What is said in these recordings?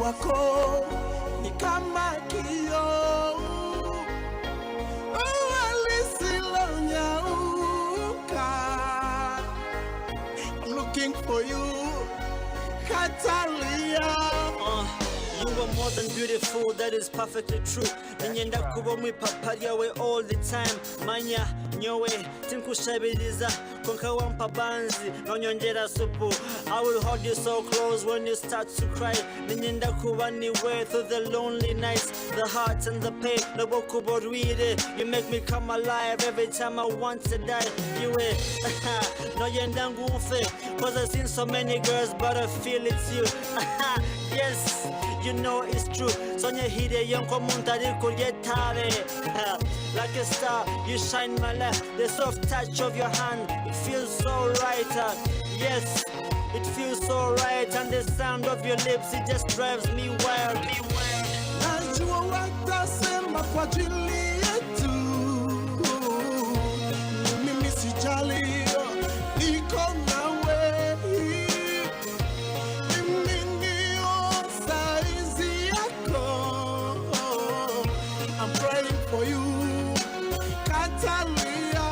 Wako ni kama kioo lisilonyauka. I'm looking for you, Catalia. You are more than beautiful, that is perfectly true. Niinyenda kuba omu ipapa ryawe all the time. Manya, nyowe, tinkushabiriza, kwonka wampa banzi, nonyongyera supu. I will hold you so close when you start to cry. Niinyenda kuba niwe through the lonely nights, the hurt and the pain, n'obu okuba orwire. You make me come alive every time I want to die. Iwe, noyenda ngu nfe, 'cause I've seen so many girls, but I feel it's you. Yes, you know it's true. Sonyehireyo nk'omuntu arikurya etaabe. Like a star, you shine my life. The soft touch of your hand, it feels so right. Yes, it feels so right. And the sound of your lips, it just drives me wild. Najua watasema kwa ajili yetu, mimi sijali, niko nawe. Mimi ndio saizi yako. I'm praying for you, Catalia.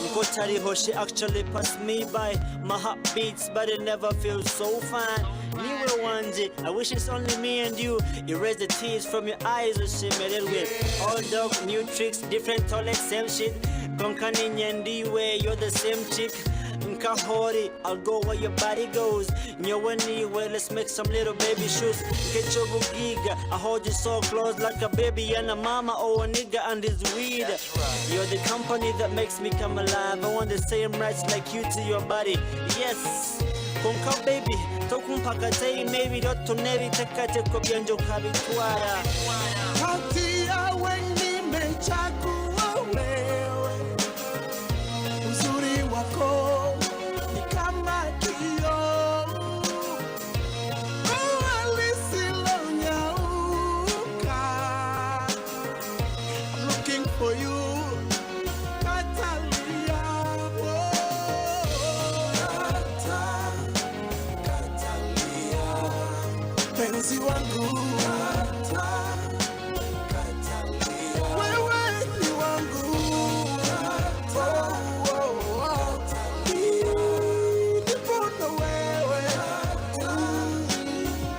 Nkotariho, she actually passed me by. My heart beats, but it never feels so fine. Niwe wangye, I wish it's only me and you. Erase the tears from your eyes when she made it with. All dog, new tricks, different toilet, same shit. Kwonka niinye ndiwe, you're the same chick. Nkahori, I'll go where your body goes. Nyowe niwe, let's make some little baby shoes. Get your giga, I hold you so close like a baby and a mama or a nigga and his weed. You're the company that makes me come alive. I want the same rights like you to your body. Yes. Kwonka baby, tokumpakatei maybe dotonebiteekateko byangye okabitwara. Kati yawe nimechagua wewe, uzuri wako ni kama kioo lisilonyauka. I'm looking for you, Catalia. Oh, Kata, Catalia. Penzi wangu Kata, Catalia. Wewe ni wangu Kata, oh, oh, oh. Nipo na wewe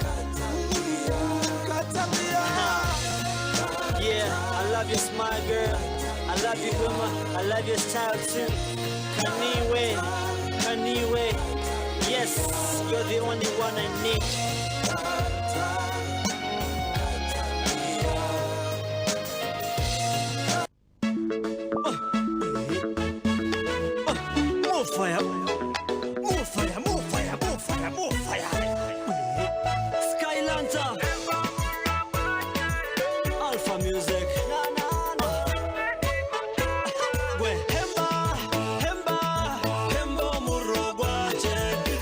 Catalia. Catalia. Yeah, I love your smile, girl. I love your humor. I love your style too. Kaniwe, Kaniwe. Yes, you're the only one I need. More fire, more fire, more fire, more fire, more fire. Skylanter, Alpha Music. Gwe hemba, hemba, hemba omurogwaje.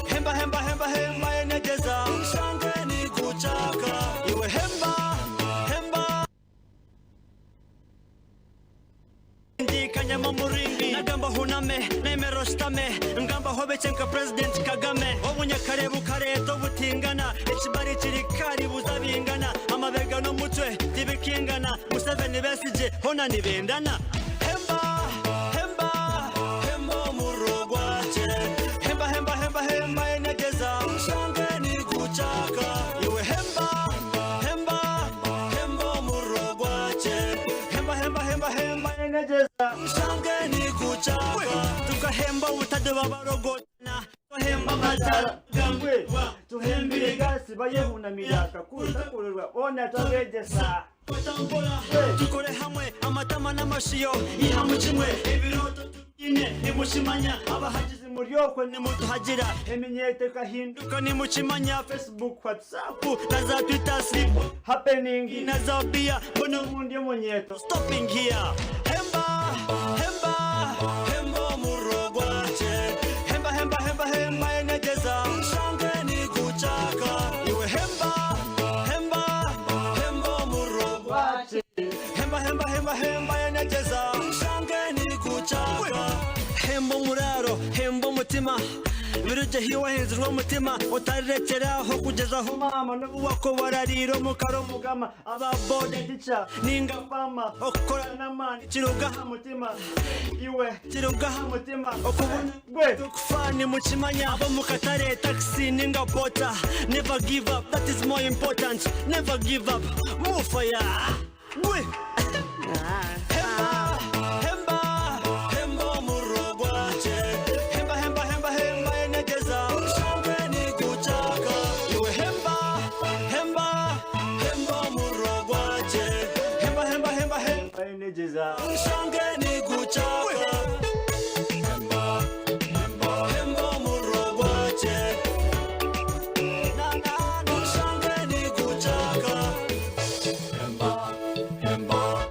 Hemba, hemba, hemba, hemba enegeza. Shangeni kuchaka. Iwe hemba, hemba. Ndikanyama muringi nagamba huname nemero shitame ngamba hobekye nka President Kagame obunyakare bukareeta obutingana ekibari kiri karibuza bingana amabega n'omutwe tibikingana Museveni Besigye hona nibendana hemba hemba hemba omurogwaje hemba hemba hemba hemba enegeza shangeni kuchaka iwe hemba hemba hemba omurogwaje hemba hemba hemba hemba enegeza shangeni kuchaka tukahemba ubutade babarogotana tuhemba amatara gangwe tuhembire gasi bayehunamira kakutakururwa ona twabegyesa tukore hamwe amatama n'amashiyo ihamu kimwe ebiroto tubyine nimushimanya abahagizi muryokwe nimutuhagira eminyeto ikahinduka nimukimanya Facebook, WhatsApp na za Twitter, sleep happening na za bia mbona ubundi omunyeto stopping here hemba hemba hemba omurogwaje hemba hemba hemba hemba enegeza shangeni kuchaka iwe hemba hemba hemba omurogwaje hemba hemba hemba hemba enegeza shangeni kuchaka hemba omuraro hemba omutima. Birugye hi wahenzirwe omutima Otarirekyera aho kugyezaho maama N'obu wakuba orariire omu kare omugama Aba boda teacher ninga farmer Okukora n'amaani kiruga aha mutima Iwe kiruga aha mutima Okubona gwe tukufa nimukimanya Ab'omu katare, taxi ninga porter Never give up, that is more important Never give up, more fire Gwe Hemba, hemba, hemba omuriro gwakye Hemba, hemba, hemba, hemba enegyeza Omushangwe nigukyaka Iwe hemba, hemba, hemba omuriro gwakye Hemba, hemba, hemba, hemba enegyeza Omushangwe nigukyaka Hemba, hemba, hemba omuriro gwakye Na, na, na Omushangwe nigukyaka Hemba, hemba.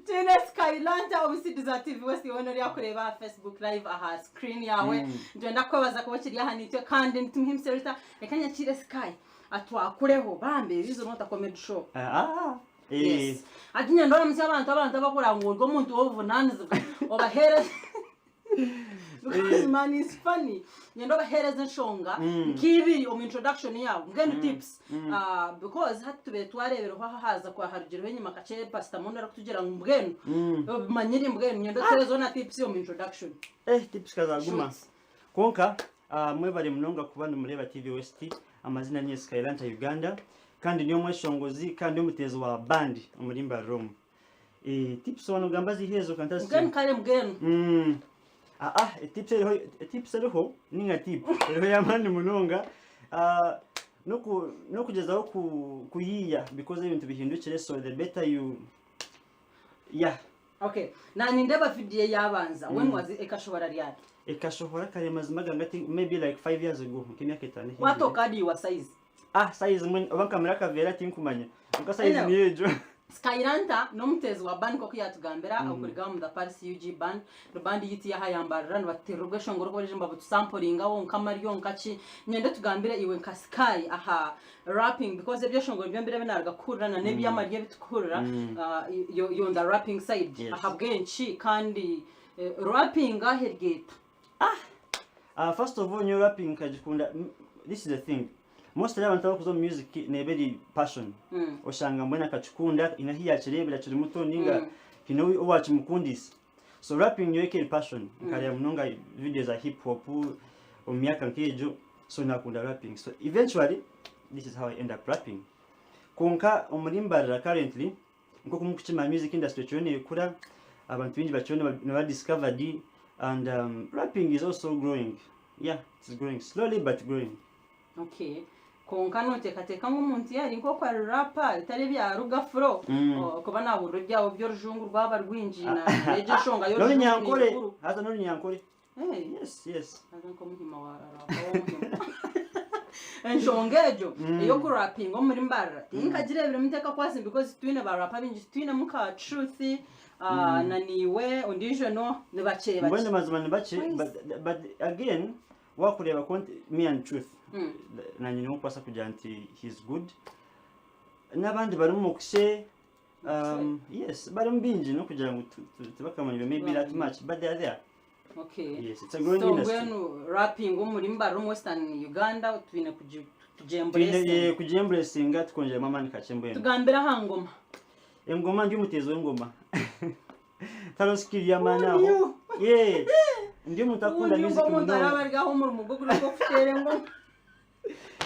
Twine Skylanta omusidizi wa TV West iwe ori akureeba aha Facebook live aha screen yaawe. Nitwenda kukwebaza kuba okiri aha naitwe kandi nitumuhimbisa Rita. Reka nyakiire Sky atwakureho bambi this is not a comedy show. Ah, eh. Yes. Ati nyenda oramutsye abantu abantu abakura ngu ori omuntu w'obuvunanizibwa obaheereze Because man is funny. Nyenda obaheereze enshonga nk'ibiri omu introduction yaawe mbwenu tips. Ah, because hati tubaire twareebereho aha haaza kwa harugireho enyima kakye Pastor Mondo arikutugira ngu mbwenu obimanyire mbwenu nyenda otuheereze na tips omu introduction. Eh, tips kazaguma. Shoot. Kwonka ah, mwebare munonga kuba nimureeba TV West. Amazina ni Skylanta Uganda kandi ni omweshongozi kandi omuteezi wa band omuri Mbarara omu. Eh, tips wano gamba ziha ezo kantazi. Mbwenu kare mbwenu. Ah ah, tips eriho, tips eriho ninga tip eriho y'amaani munonga. Ah, noku nokugyezaho ku kuyiiya because ebintu bihindukire so the better you yeah. Okay. Na nindeba video eyabanza. When was it ekashohora ryari? Ekashohora kare mazima gange I think maybe like 5 years ago nk'emyaka etaano ehingwire. Watoka adi wa size. Ah, size mbwenu oba nkamira akaveera tinkumanya. Kwonka size Anyway. niyo egyo. Skylanta n'omuteezi wa band nk'oku yaatugambira okuruga omu The Pulse UG Band. Ni band yaitu y'aha Yambarara nibateera obweshongoro obu bariija nibabutusampuringaho nk'amaryo nkaki. Niinyenda otugambire iwe nka Sky aha rapping because ebyeshongoro nibyo mbire ebi naaruga kuhurira na n'eby'amaryo ebi turikuhurira you you on the rapping side. Yes. Ahabw'enki kandi rapping aha eri eta? Ah, first of all nyowe rapping nkagikunda this is the thing mostly abantu abarikuza omu music neeba eri passion oshanga mbwenu akakikunda haine ahu yaakireebera akiri muto ninga haine owaakimukundiise so rapping nyowe eka eri passion nkareeba munonga video za hip hop omu myaka nk'egyo so naakunda rapping so eventually this is how I end up rapping kwonka omuri Mbarara currently Nk'oku murikukimanya music industry ekiriyo nekura, abantu baingi bakiriyo nibaba discovered and rapping is also growing, yeah it's growing slowly but growing. Okay. Kwonka noteekateeka ngu omuntu yaaba ari nk'oku ari rapper bitari ebya rugafuro kuba naahurira ebyawe by'orujungu rwaba rwingi n'egyo enshonga y'orujungu ni N'orunyankore, nkuru. haza n'orunyankore. Hey. Yes, yes. Haza nk'omuhima wa rapa w'omuhima. Enshonga egyo ey'okurapinga omuri Mbarara tinkagireebiremu ntekakwasi because titwine ba rapa baingi titwinemu nka Truth na niiwe ondiijo no ni bakye bakye. Mbwenu mazima ni bakye Yes. but again wakureeba me and Truth nanye niwe nkubaasa kugira nti he's good n'abandi barimu Mukuse Yes, barimu baingi n'okugira ngu tibakamanyirwe maybe that much but they are there. Okay. Yes, it's a growing so industry. mbwenu rapping omuri Mbarara omu Western Uganda twine Twine kugyemburesinga. kugyemburesinga tukongyeramu amaani kakye mbwenu. Tugambire aha ngoma. Engoma ndi omuteezi w'engoma. Tariho skill y'amaani aho. Yeah. Ndi omuntu akunda Ubundi music omuntu munonga. araba ari aho omurimo gwe guri ogw'okuteera engoma.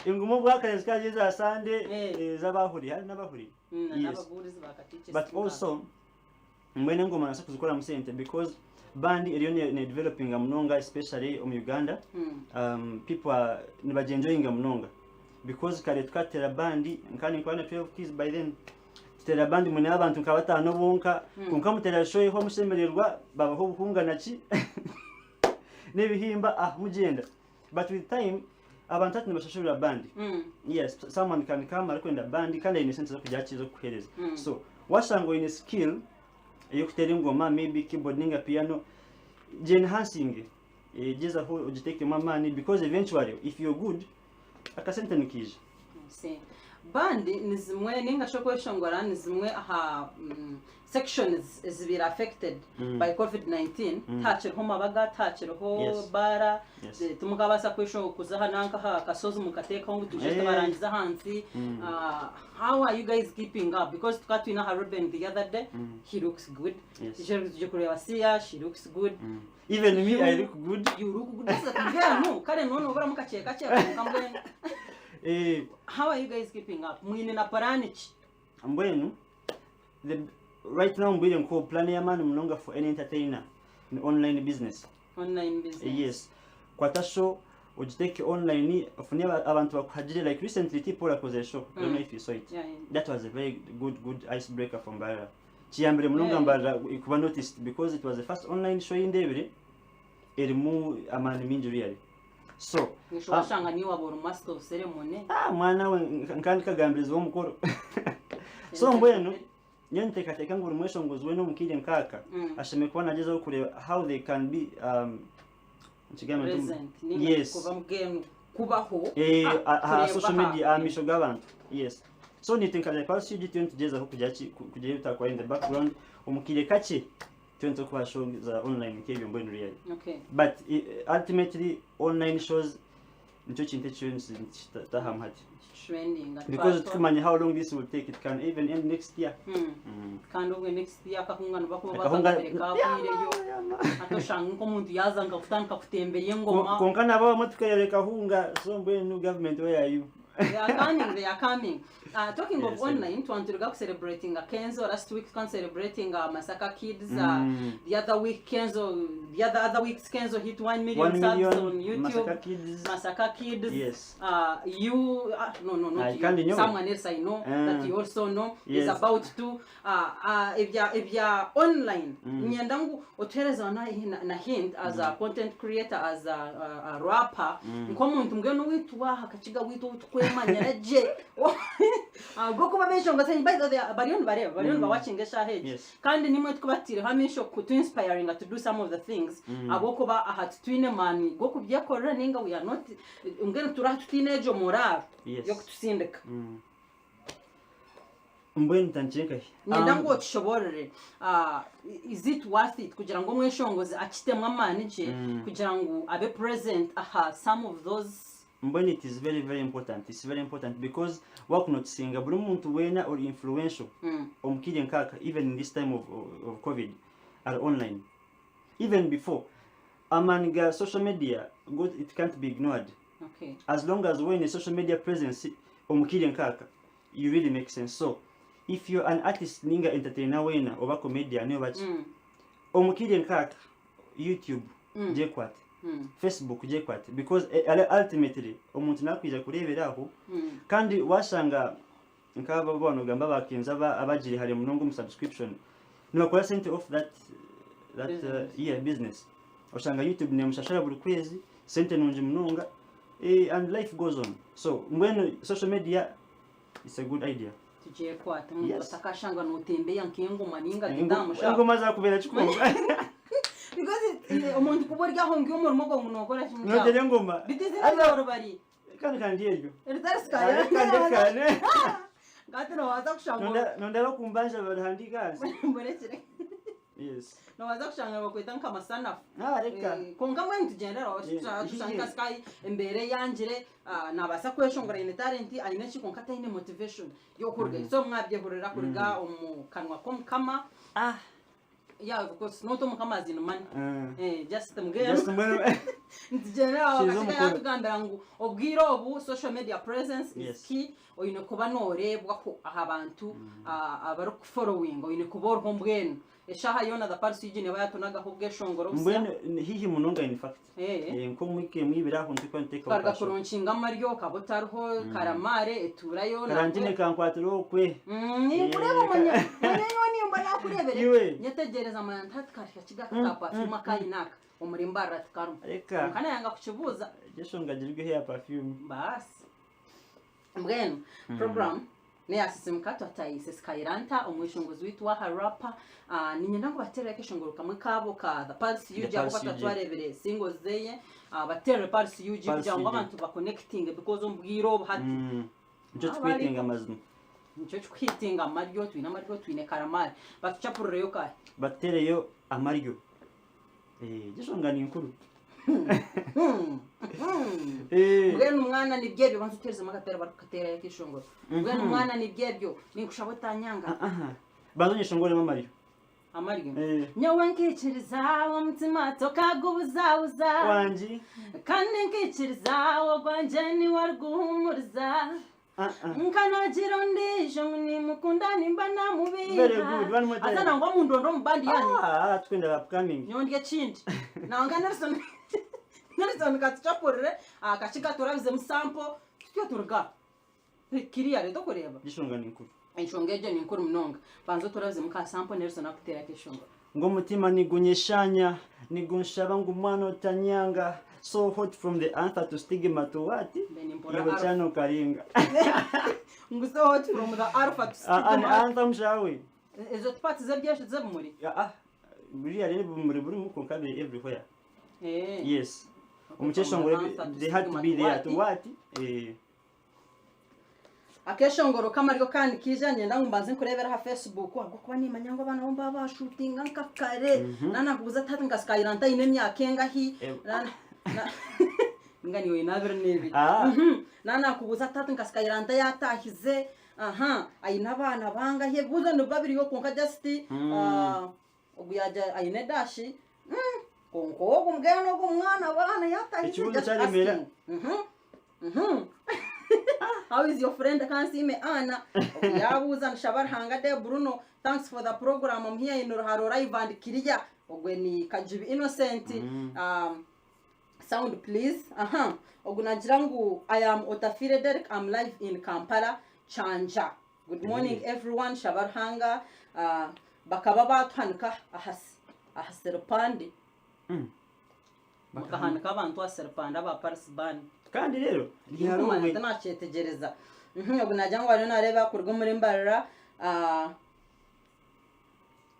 Engoma obwakare zikaba ziri eza Sande Eh. ez'abahuri hariho n'abahuri. Na Yes. n'ababuurizi ba Katekyesi But also mbwenu engoma nobaasa kuzikoramu sente because band eriyo ne ne developinga munonga especially omu Uganda. People are nibagyenjoyinga munonga because kare tukatera band nkaba ninkora na 12 keys by then tutera band mwine abantu nka bataano bonka kwonka mutera show ehwa mushemererwa babaha obuhunga naki n'ebihimba ah mugyenda. But with time abantu hati nibashashurira band. Yes, someone can come arikwenda band kandi aine sente z'okugira ki z'okukuhereza. So washanga oine skill ey'okuteera engoma maybe keyboard ninga piano gi enhancing gyezaho ogitekemu amaani because eventually if you're good akasente nikaija. See. Band ni zimwe ninga shi okweshongora ni zimwe aha sections ezibaire affected by covid 19 tihakiriho mabaga tihakiriho Yes. baara Yes. timukabaasa kwesho kuza aha nanka aha kasozi mukateekaho ngu twije Eh. tubarangize ahansi. How are you guys keeping up? Because tukaba twine aha Ruben the other day, he looks good. Yes. Tuje tuje kureeba Sia, she looks good. Even me, I look good. You look good. Mbwenu kare none oburamu kakye kakye kwonka mbwenu. Eh, How are you guys keeping up? Mwine na plan ki? Mbwenu the right now mbwire nko plan y'amaani munonga for any entertainer ni online business. Online business. Yes, kwata show ogiteke online, ofune abantu bakuhagire. Like recently T Paul akoze show. I don't know if you saw it. Yeah. That was a very good icebreaker for Mbarara, kiyambire munonga Mbarara kuba noticed because it was the first online show y'indebere erimu amaani mingi really. So Ngisho washanga niwe waba ori master of ceremony. Ah, mwana we, nkandi kagambirizi w'omukoro. So mbwenu nyo nteekateeka ngu buri mweshongozi weena omukiire nkaaka ashemereire kuba nagyezaho kureeba how they can be nkigambe nti Present. Ninga Yes. kuba mbwenu kubaho. Eh, ah, aha kureebwa social media, aha misho g'abantu. Yes, so nitwe nka Pulse UG tuyo nitugyezaho kugira ki kugira ebi tutakora in the background omukiire kakye tuyo nitukuba show za online nk'ebyo mbwenu really. But ultimately online shows nikyo kintu ekyo nikitahamu hati Trending. Because tukumanya how long this will take. It can even end next year. Kandi obwe next year akahungano bakuba Akahunga- bakabere kakwireyo ate oshanga nk'omuntu yaza nkakutandika kutembeya engoma. Konka nabo bamwe tukerereka hunga. So mbwenu government, where are you? They are coming, they are coming. Talking of Yes, online, twanturiga celebrating Kenzo last week, twan celebrating Masaka Kids the other week Kenzo, the other other weeks Kenzo hit 1 million 1 subs million on YouTube. Masaka Kids. Masaka Kids. Yes. You no, not I you. can't know. Someone else I know that you also know is about to if you're online, nyenda ngu otuhereza na hint as a content creator, as a rapper, nk'omuntu mbwenu witu waha kakiga witu tukwemanyira gye gokuba beshonga se. By the way, bariyo nibareba, bariyo nibawatchinga eshaha egi. Kandi nimwe tukubatireho amisho kutu inspiring to do some of the things abokuba aha tutwine mani gokubyekorera ninga we are not mbwenu turaha tutine egyo morale yokutusindika. Mbwenu ntandikire Nyenda ngu okishoborere. Is it worth it kugira ngu omweshongozi akitemu amaani gye kugira ngu abe present aha some of those? Mbwenu it is very very important. It's very important because wakunotisinga buri muntu weena ori influential omukire nkaka, even in this time of COVID, are online. Even before amani ga social media go, it can't be ignored. As long as we're in a social media presence omukire nkaka, you really make sense. So if you're an artist ninga entertainer wena oba comedian oba ki omukire nkaka, YouTube gyekwate, Facebook gyekwate, because ultimately omuntu nakwija kurebera aho. Kandi washanga nk'aba bano gamba bakinza abagiri hari munonga mu subscription nibakora sente off that Business. Yeah, business. Oshanga YouTube nemushashara buri kwezi sente nungi munonga, and life goes on. So mbwenu social media, it's a good idea. Tugyekwate omuntu atakashanga notembeya nk'engoma ninga gitamusha. Engoma zakubera kikonga. Because omuntu kuba ori aho ngiyo omurimo gwe ngu nokora kimwe. Notera engoma. Bitizina bari. Kandi kandi eryo ritari sikaya. Kandi kandi ngati nowaza kushanga nondaba kumbanja barihandika hasi. Mburekire. Yes. Nowaza kushanga bakweta nk'amasanafu. Ah, reka. Eh, konka mbwenu tugyendera tushanga sky embere yangire, nabaasa kweshongora aine talent aine ki konka taine motivation yokuruga. So mwabyehurira kuruga omu kanwa k'omukama. Ah. Yeah, of course not omukama as in money. Eh, just mbwenu Just mbwenu nitugyendera Shiza akasiga omukoro. yatugambira ngu obwire obu social media presence is key. Oine kuba noreebwaho aha bantu abarikufollowing, oine kuba oriho mbwenu eshaha yoona. The Pulse UG neba yatunagaho obweshongoro busya. Mbwenu hihi munonga in fact. Eh. Eh, nko mwike mwibira aho ntiko nteka. Tukaruga kurunkinga amaryo kaba otariho karamare eturayo. Karantine kankwatira okwe. Ninkureba. Eh, Manya manya nimba nakurebere. Iwe. Nyetegereza manya ntatikasha kigaka ka perfume akayinaka omuri mbarra tikaruma. Reka. Kana yanga kukibuuza. Jeshonga girwe hair perfume. Basi mbwenu program neyasisimuka twatayise Skylanter, omwishongozi witu waha rapper. Ninyenda ngu baterereko eshongoro kamwe kabo ka The Pulse The UG abo Pulse UG. batatwarebere singles zeye. Baterere Pulse UG Pulse kugira ngu UG. abantu baconnecting because omu bwire obu hati. Nikyo kikwetenga amazima. Nikyo kikuhitinga amaryo, twine amaryo, twine karamaari. Batuchapurireyo kare. Batutereyo amaryo. Eh, egyo enshonga ni nkuru. Eh. Mbwenu mwana nibyo ebyo banza oteerezemu akapiira barikukateerayo akeshongoro. Mbwenu mwana nibyo ebyo ninkushaba otanyanga. Ah, aha. Banza onyeshongoremu amaryo. Amaryo. Eh. Nyowe nkaikiriza omutima tokagubuzabuza. Wangi. Kandi nkaikiriza ogwangye niwe ariguhumuriza. Ah, ah. Nkanagira ondiijo ngu nimukunda nimba Very namubiiha. good. One more time. Haza nangwa omundondo omu bandi yaani. Ah, twenda upcoming. Nyowe ndi ekindi. Nanga Nelson Nelson katucapurire akakiga turabizemu sample tutyo turuga. Kiriya reero tokureeba. Enshonga ni nkuru. Enshonga egyo ni nkuru munonga. Banza oturabizemu ka sample Nelson akuteera akeshongoro. Ngu omutima nigunyeshanya nigunshaba ngu mwana otanyanga so hot from the anther to stigma to what Mbe nimpurira iwe alpha. kyana okaringa Ngu so hot from the alpha to Ah, ah, stigma. anther mushawe Ezo tipaati z'ebyesho z'ebimuri. Ah, ah, buriya rero ebimuri burimu kwonka biri everywhere Eh. yes omukyeshongoro From the anther to they had to stigma be to there to what? what eh Akeshongoro k'amaryo kandi kaija niinyenda ngu mbanze nkureebere aha Facebook ahabw'okuba niimanya ngu abaana bo nibaba baashuutinga nka kare. Naanakubuuza ati hati nka Skylar ntaine emyaka engahi? Ninga niiwe oine 22. Naanakubuuza ati hati nka Skylar nta yaataahize, aha, aine abaana bangahi? Ebibuuzo nibiba biriyo kwonka just ogu yaagira aine edaashi, kwonka ogu mbwenu ogu omwana abaana yaataahize Ekibuuzo just kyaremeera. asking. How is your friend Kansiime Anna? Ogu yaabuuza nishaba Ruhanga de Bruno. Thanks for the program. I'm here in Ruharo live and clear. Ogwe ni Kajubi Innocent. Sound please. Aha. Ogu nagira ngu I am Otafire Derek. I'm live in Kampala, Kyanja. Good morning everyone. Shaba Ruhanga. Bakaba baatuhanika aha aha Serupandi. Mukahanika abantu aha Serupandi aba Paris Band. Kandi reero Tinkumanya rihari tinakyetegyereza. Ogu nagira ngu ariyo nareeba kuruga omuri Mbarara ah,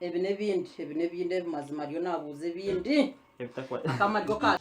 ebi n'ebindi ebi n'ebindi ebi mazima ariyo nabuuza ebindi. Ebitakwata. Akamaryo ka.